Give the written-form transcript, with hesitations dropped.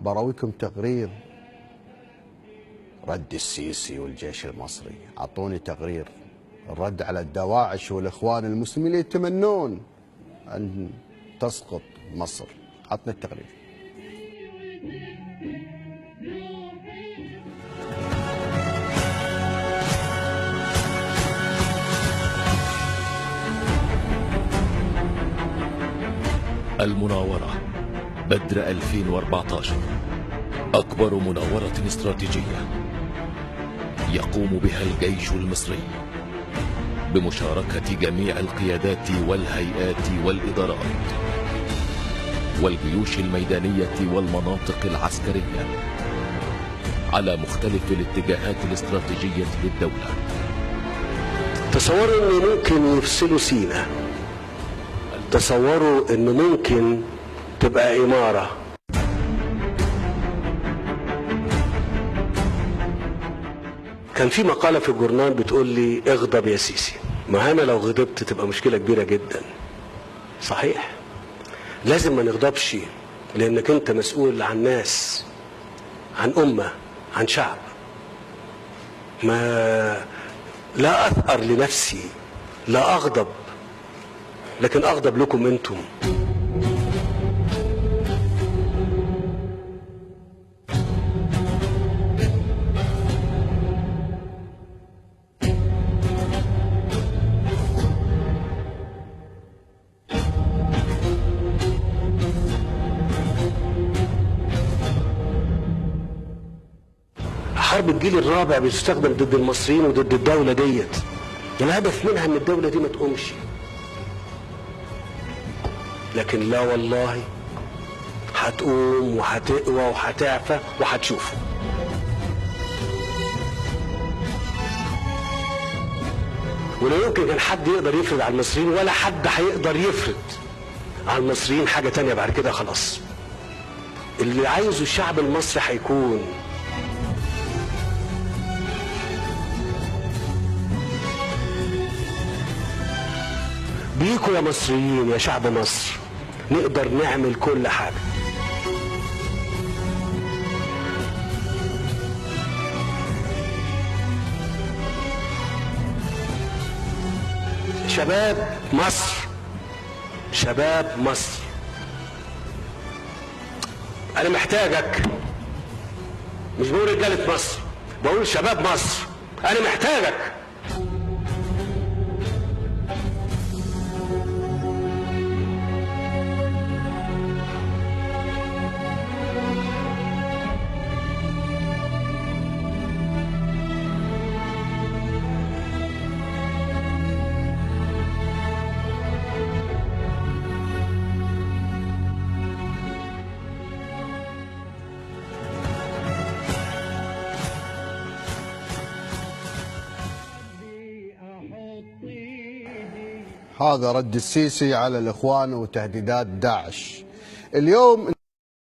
براويكم تقرير رد السيسي والجيش المصري. أعطوني تقرير الرد على الدواعش والإخوان المسلمين اللي يتمنون أن تسقط مصر. عطني التقرير. المناورة بدر 2014 أكبر مناورة استراتيجية يقوم بها الجيش المصري بمشاركة جميع القيادات والهيئات والإدارات والجيوش الميدانية والمناطق العسكرية على مختلف الاتجاهات الاستراتيجية للدولة. تصوروا أنه ممكن يفصلوا سيناء، تصوروا أنه ممكن تبقى إمارة. كان في مقالة في الجورنال بتقول لي اغضب يا سيسي. ما أنا لو غضبت تبقى مشكلة كبيرة جدا. صحيح، لازم ما نغضبش، لأنك أنت مسؤول عن ناس، عن أمة، عن شعب. ما لا أثأر لنفسي، لا أغضب، لكن أغضب لكم أنتم. حرب الجيل الرابع بتستخدم ضد المصريين وضد الدولة ديت. الهدف منها ان الدولة دي ما تقومش. لكن لا والله، هتقوم وهتقوى وهتعفى وهتشوفوا. ولا يمكن كان حد يقدر يفرض على المصريين، ولا حد هيقدر يفرض على المصريين حاجة تانية بعد كده. خلاص، اللي عايزه الشعب المصري هيكون. بيكوا يا مصريين، يا شعب مصر، نقدر نعمل كل حاجة. شباب مصر، شباب مصر، أنا محتاجك. مش بقول رجالة مصر، بقول شباب مصر، أنا محتاجك. هذا رد السيسي على الإخوان وتهديدات داعش. اليوم